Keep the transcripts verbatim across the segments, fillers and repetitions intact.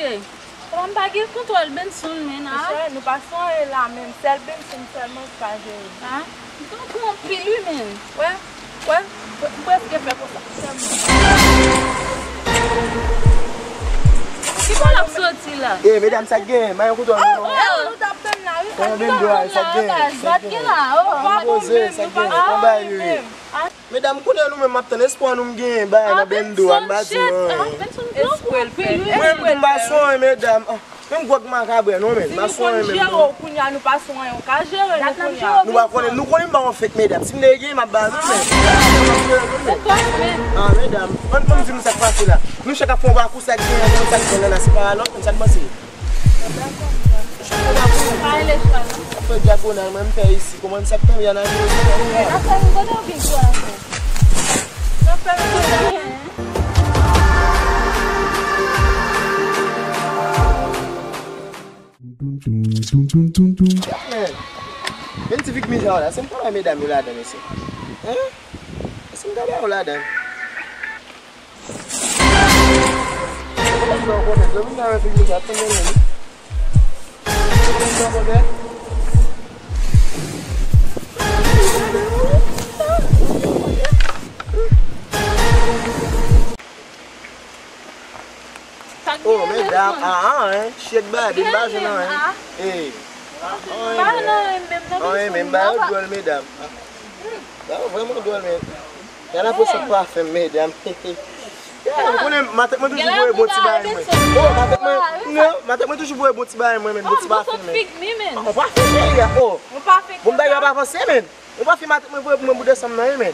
Papa m pa gen kontwòl Benson, men, a. Mesye, nou pa sou anyen la menm. Sèl Benson sèlman ki ka jere. A, m tankou anpil, wi, men. Wè, wè, m prèske fè konsa. Sèlman. Ki bò l ap soti la? E, medam, sa k genyen? Mayon kontwòl nou, non? Oh, oh, nou t ap tann la, wi. Sa k genyen? Bendo a, sa k genyen? Sa k genyen? Poze, sa k genyen? Konbay, wi. Medam, konnen nou menm m ap tann espwa nou m genyen bagay nan Bendo a, m pa di nou anyen. Mwen, m pa sou anyen, medam. Ah, menm gwòg m pa ka bwè non, men. M pa sou anyen menm non. Si nou konn jere w kounye a, nou pa sou anyen, ou ka jere nou kounye a. Nou pa konnen, nou konnen m pa yon fake, medam. Si m te gen, m ap ba nou, men. Ah, medam, ann, ann di m sa k pase la. Nou chak ap fè yon bakou, sa k genyen, sa k genyen la, se pa lòt, men sa k pase. Pa rele chwa, non. Fè dyagonal, mwen, m fè isi. Kòman sa k tonbe a nan jwe? Afè m, kote w gen gwo afè? Nan fè m kote w gen? Men, men ti fik miza w la, se m ta bay medam yo ladan, mesye. Hein? Se m ta bay yo ladan. Oh, medam, ah, ah, hein, chèk ba, bin ba jwenn an, hein. Eh. Ah, ah, hein, men. Ah, hein, men, ba yo dwòl, medam. Ah. Ba yo vrèman dwòl, men. Gad apre sa pa fè m, medam. Ya, ou konnen matant mwen toujou voye bon ti bagay mwen. Oh, matant mwen, non, matant mwen toujou voye bon ti bagay mwen, men bon ti bagay mwen. Ou pa fè cheri a. Oh. Bon bagay pa avanse, men. Ou pa fè matant mwen voye pou mwen pou desanm nan, men.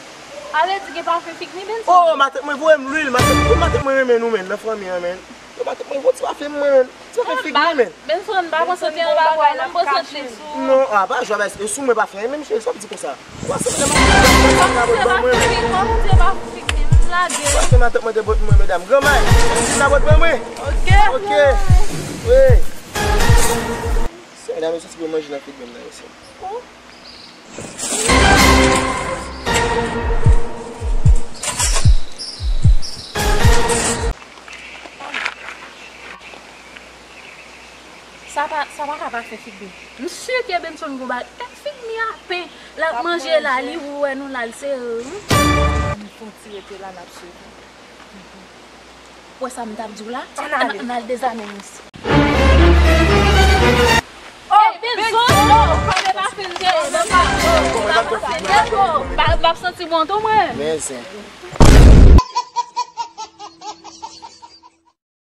Ale di gen pa fè fik ni Benson. Oh, matant mwen voye m lwil, matant, tout matant mwen renmen nou, men, nan fanmi an, men. Yo pa te mwen vo ti pa fè mwen, men. Ti pa fè fig mwen, men. Benson, pa konsantre anba bwa, non, konsantre sou. Non, a pa jwa, e sou mwen pa fè, men cheri, sa w di konsa. Ou pa sanble mwen, mwen, mwen, mwen, mwen. Ou pa fè matant mwen te bòt mwen, medam. Granmay, ou pa bòt mwen, mwen. Ok. Ok. Wi. Se medam, yo soti pou manje nan fig mwen, mesye. Sa pa, sa pa ka pa fè fik mi. M si ke Benson gon bagay. Tèt fik mi a pen. L ap manje la, li wè nou la, l sere. M fon ti rete la, l ap sere. Ou wè sa m t ap di w la? Ann ale. Ann al dezame misye. Oh, Benson! Oh, kòbe pa fin de, nan pa, oh, pa konsa. Dègo, m ap santi bon tou, mwen. Men zen.